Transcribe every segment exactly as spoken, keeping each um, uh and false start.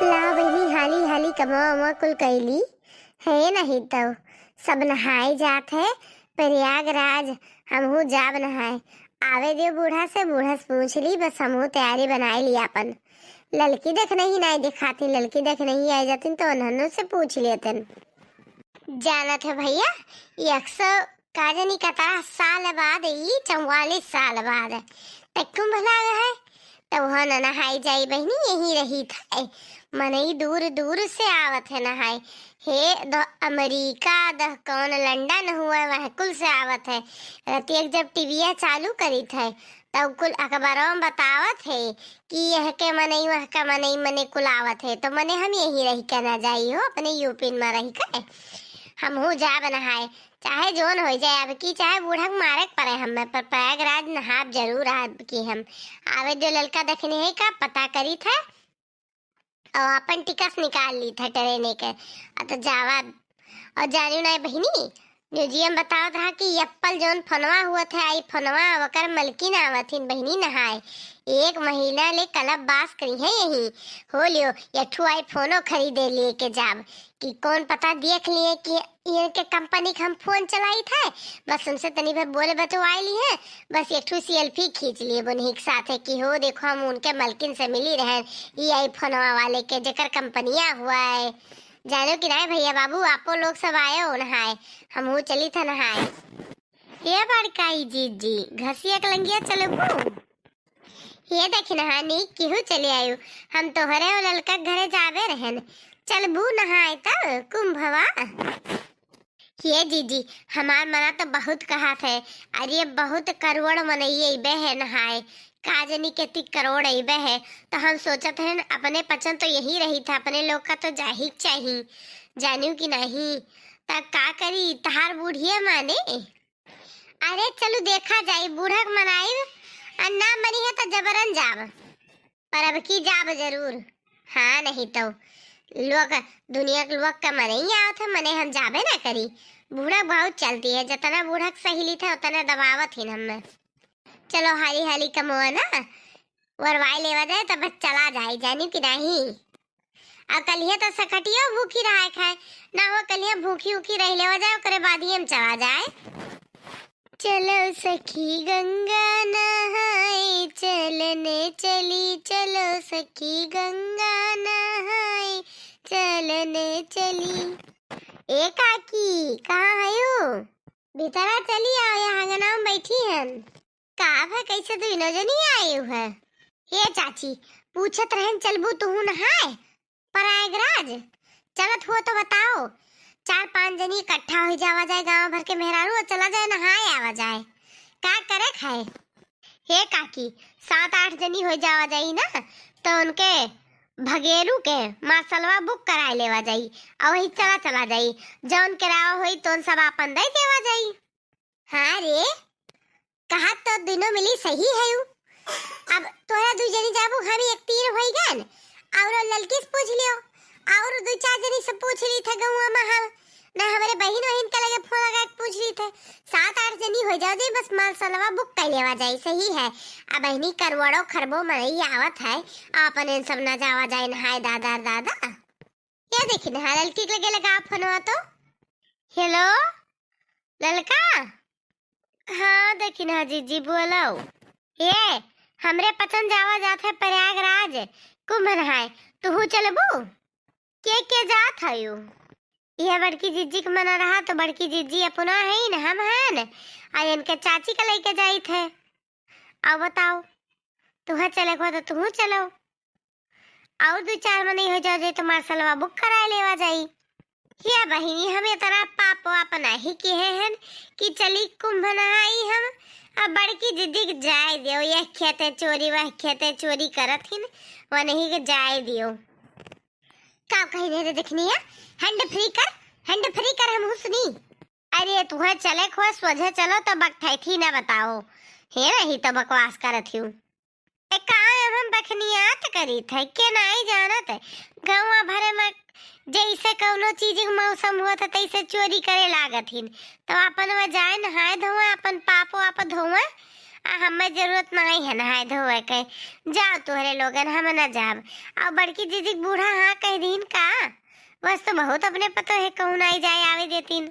ला बहिनी, हाली हाली कमवा उमवा कुल कइली है, नहीं तो सब नहाए जात है प्रयागराज, हमहू जाब नहाए। आवे दियो बूढ़ा से, बूढ़ा से पूछ ली, बस हमहू तैयारी बनाए ली आपन। ललकी देख नहीं नाई देखाती, ललकी देख नहीं आए जातिन तो उन्हनों से पूछ लेतन। जानत है भइया, एक सौ का जनी कतरा साल बाद, ई चौवालीस साल बाद त कुंभ लाग है, त वहाँ न नहाई जाई बहिनी, यहीं रही थे। मनई दूर दूर से आवत है नहाए, हे द अमेरिका, द कौन लंदन हुआ, वह कुल से आवत है। रतिया के जब टीविया चालू करी थे, तब कुल अखबारों में बतावत है कि यह के मनई, वह के मनई, मने कुल आवत है, तो मने हम यहीं रही के ना जाई हो, अपने यूपी में रही के हमहू जाब नहाए, चाहे जोन हो जाए अब की, चाहे बूढ़ा के मारे के पड़े हमें, पर प्रयागराज नहाब जरूर अब की हम। आवे दो ललका देखने है का पता करी थे, और अपन टिकट निकाल ली थे ट्रेन के, आ तो जावा। और जानियो ना बहिनी, म्यूजियम बतावत रहा कि एप्पल जौन फोनवा हुआ थे, आई फोनवा, ओकर मलकिन आवथिन बहिनी नहाए। एक महीना ले कलब बास करी है यहीं। हो लियो, एक ठो आई फोनो खरीदे लिए के जाब कि कौन पता देख लिए कि इनके कंपनी के हम फोन चलाई थे, बस उनसे तनी भर बोले बतवाई ली है, बस एक ठो सेल्फी खींच लिए बुनही के साथ है कि हो देखो हम उनके मलकिन से मिली रहे, ई आई फोनवा वाले के जेकर कंपनिया हुआ है। जानो कि नाय भइया बाबू, आपो लोग सब आयो नहाए, हमहू चली था नहाए। ए बड़काई जीजी, घसिया के लंगिया चलबू? हे देखी नहानी, केहू चले आयु, हम तोहरे और ललका के घरे जाबे रहन, चलबू नहाए तब कुंभवा। हे जीजी, हमार मना तो बहुत कहा थे, अरे बहुत करोड़ मनई अइबे है नहाए, का जनी केती करोड़ अइबे है, तो हम सोचत हन अपने पचन तो यही रही था, अपने लोग का तो जाही के चाही, जानियो कि नहीं, त का करी तहार बुढ़िया माने? अरे चलू देखा जाई, बूढ़ा के मनाइब, आ ना मनी है तो जबरन जाब, पर अब की जाब जरूर। हाँ नहीं तो लोग, दुनिया के लोग का मने ही आवत है, मने हम जाबे ना करी। बूढ़ा बहुत चलती है, जितना बूढ़ा के सहेली था उतना दबावत ही हमें। चलो हाली हाली कमवा ना वरवाई लेवा जाए, तब चला जाए, जानी कि नहीं। आ कलिया तो सकटियो भूखी रहा खाए ना हो, कलिया भूखी उखी रह लेवा जाए, ओकरे बाद ही हम चला जाए। चलो सखी गंगा नहाए, चलने चली, चलो सखी गंगा नहाए, चलने चली। ए काकी, कहाँ हयू? भीतरा चली आओ, यहाँ अंगना में बैठी हन। का भा, कैसे दुइनो जनी आयु है? हे चाची, पूछत रहन चलबू तुहू नहाए प्रयागराज? चलत हुआ तो बताओ, चार पांच जनी इकट्ठा हो जावा जाए, गांव भर के मेहरारू, और चला जाए नहाए आवा जाए। का करे खाए? हे काकी, सात आठ जनी हो जावा जाई ना, तो उनके भगेरू के मार्शलवा बुक कराए लेवा जाई, और वही चला चला जाई। जौन किराया होई तौन सब आपन दे देवा जाई। हाँ रे, कहा तो दुइनो मिली सही है उ। अब तोहरा दुइ जनी जाबू, हम एक तीर होई गन। और ललकी से पूछ लियो, और दुइ चार जनी से पूछ ली थे गौवा में हम ना, हमरे बहिन वहिन के लगे फोन लगा के पूछ ली थे। सात आठ जनी हो जाओ जाई, बस मार्शलवा बुक कर लेवा जाई, सही है। अब बहिनी करोड़ों खरबों मनई आवत है, अपन इन सब ना जावा जाए नहाए दादा रे दादा। क्या देखी ना, ललकी के लगे लगा फोनवा तो। हेलो ललका। हाँ देखी ना जीजी, बोलो। ये हमरे पचन जावा जात है प्रयागराज कुंभ नहाए, तुहू चलबू? के के जात हयू? यह बड़की जीजी के मना रहा तो बड़की जीजी अपना है न, हम हैं न, आ इनके चाची के लेके जाइत है। अब बताओ, तुहा चले को तो तुहू चलो। और दुइ चार मनई हो जाओ जाई तो मार्शलवा बुक कराए लेवा जाई। हे बहिनी, हम इतना पाप वाप नहीं किहे हन कि चली कुंभ नहाई हम। अब बड़की दीदी के जाए दियो, यह खेते चोरी, वह खेते चोरी करत हिन, वनही के जाए दियो। का कही नहीं रे देखनी है, हैंड फ्री कर, हैंड फ्री कर, हम हुसनी। अरे तुहे चले खोए सोझे चलो तो बकथैथी ना बताओ, हे नहीं तो बकवास करत हियो। ए, का हम बखनियात करीत है, के नाई जानत है? गौवा भरे में जैसे कौनो चीज के मौसम होत है, तैसे चोरी करे लागत हिन। तो अपन वह जाए नहाए धोए, अपन पापो आप धोए, आ, हमें जरूरत नाहीं है नहाए धोए के। जाओ तोहरे लोगन, हम न जाब। अउ बड़की जीजी के बूढ़ा हाँ कह दीन का? बस तो बहुत अपने पतो है, कहूँ नाई जाए आवे देतीन।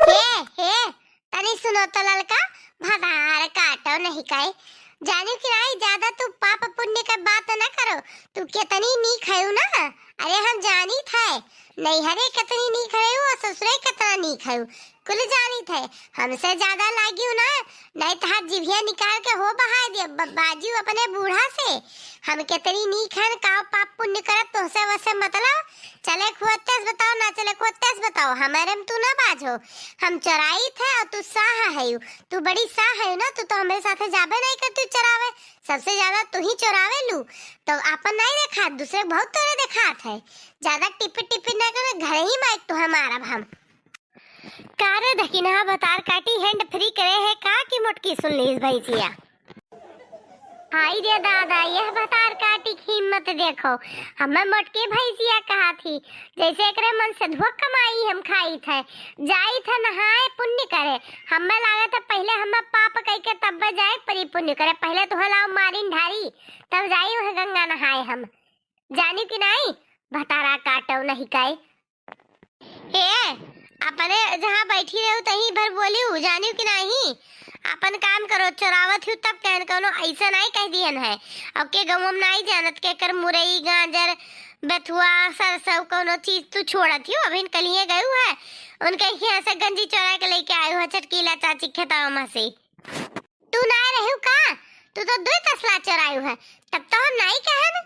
हे, हे, तनी सुनो तो ललका, भतार काटो नहीं काई। जानियो कि नाई, ज्यादा तू पाप पुण्य के बात न करो। तू कितनी नीक हयू ना, अरे हम जानित है, नैहरे कितनी नीक हयू और ससुरे कितना नीक हयू, कुल जानित है। हमसे ज्यादा लागियो ना, नहीं तो हाथ जिभिया निकाल के हो बहाय दिया, ब-, बाजियो अपने बूढ़ा से। हम कितनी नीक हन, काव पाप पुण्य करत तोहसे वसे मतलब, चले खुअत्ते से बताओ, ना चले खुअत्ते से बताओ, हमारे में तू ना बाजो। हम चोराई थे और तू साह है, तू बड़ी साह है ना, तू तो हमारे साथे जाबे नहीं कर, तू चोरावे, सबसे ज्यादा तू ही चोरावे लू। तो आपन नहीं देखा, दूसरे के बहुत तोरे देखात है। ज्यादा टिपी टिपी ना कर, घर ही माइक तू हमारा हम। का रे दखिनहा भतार काटी hand free करे है का कि मोटकी सुन लीस भैंसिया? हाय रे दादा, यह भतार काटी की हिम्मत देखो, हमें मोटकी भैंसिया कहा थी, जैसे एकरे मन से धुआ कमाई हम खाई थे, जाई थे नहाए पुण्य करे। हमें लागे थे पहले हमें पाप कह के तब जाए परी पुण्य करे, पहले तुहे लाओ मारिन ढारी, तब जाई वह गंगा नहाए हम। जानी कि नाई, भतारा काटो नहीं काई। ए, अपने जहाँ बैठी रहू तहीं भर बोलियो, जानियो कि नाहीं? अपन काम करो, चोरावत हियो तब कहन, कौनो ऐसा नाहीं कह दिहन है। अब के गाँव में नाहीं जानत के कर मुरई, गाजर, बथुआ, सरसों, कौनो चीज तू छोड़त हियो। अभी कलिए गयू है, उनके यहाँ से गंजी चोरा के लेके आयू है, चटकीला चाची खेतवा में से। तू नाहीं रहू का? तू तो दुई तसला चोरायू है, तब तो हम नाहीं कहन।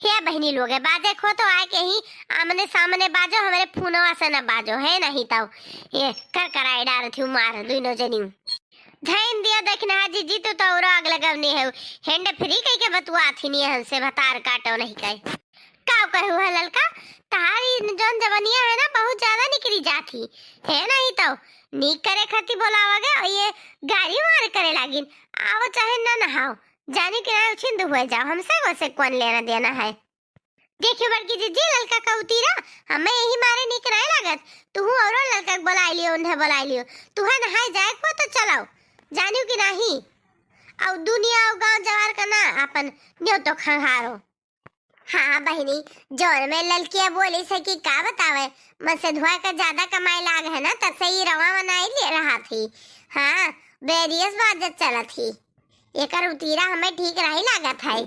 हे बहिनी लोगे, बाजे खो तो आए के ही आमने सामने बाजो, हमरे फोनवा से न बाजो, है नहीं तो ये कर कराए डारत हूँ मार दुइनो जनी। ध्यान दिया, देखना है जीजी, तू तो और आग लगवनी है, hand free कह के बतुआ थी नहीं हमसे, भतार काटो नहीं कहे। का कहू है ललका, तहारी जौन जवनिया है ना, बहुत ज्यादा निकली जाती है, नहीं तो नीक करे खातिर बोलावा गए और ये गारी मार करे लागिन। आवो चाहे ना नहाओ, जानी कि ना उछिंद हुए जाओ, हमसे वैसे कौन लेना देना है। देखियो बड़की जीजी, ललका का उतीरा, हमें यही मारे नीक नहीं लागत। तुहू औरो ललका के बोलाई लियो, उन्हें बोलाई लियो। तुहे नहाए जाए को तो चलाओ, जानियो कि नाही। औ दुनिया औ गाँव जवार का ना, अपन न्योतो खंगारो। हाँ बहिनी, जौन में ललकिया बोली से कि का बतावे, मन से धुआ के ज्यादा कमाए लाग है ना, तब से ये रवा बनाई ले रहा थी। हाँ, बेरियस बाजत चलत ही। एकर उतीरा हमें ठीक नहीं लागत है।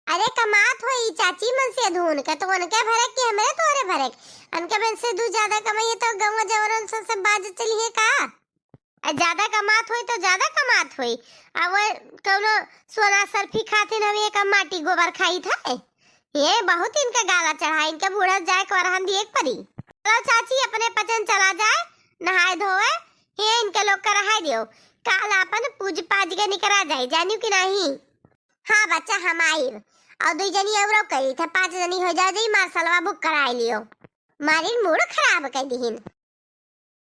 अरे कमात होई चाची मन से धुन के, तो उनके भरे कि हमरे तोरे भरे? उनके मन से दू ज्यादा कमाई है तो गौवा जवरन सब, सब बाजत चली है का? आ, ज्यादा कमात होई तो ज्यादा कमात होई। आ वो कौनो सोना selfie खातिर हम एक माटी गोबर खाई था। ये बहुत इनका गाला चढ़ा, इनके बूढ़ा जाए के वरहन दिए के परी। चलो चाची, अपने पचन चला जाए, नहाए धोए, ये इनके लोग का रहाए दियो। काल अपन पूज पाज के निकरा जाए, जानियो कि नहीं? हाँ बच्चा, हम आइब। और दुई जनी औरो करी थे, पाँच जनी हो जाओ, जाई मार्शलवा book कराए लियो। मारिन मूड खराब कर दिहिन।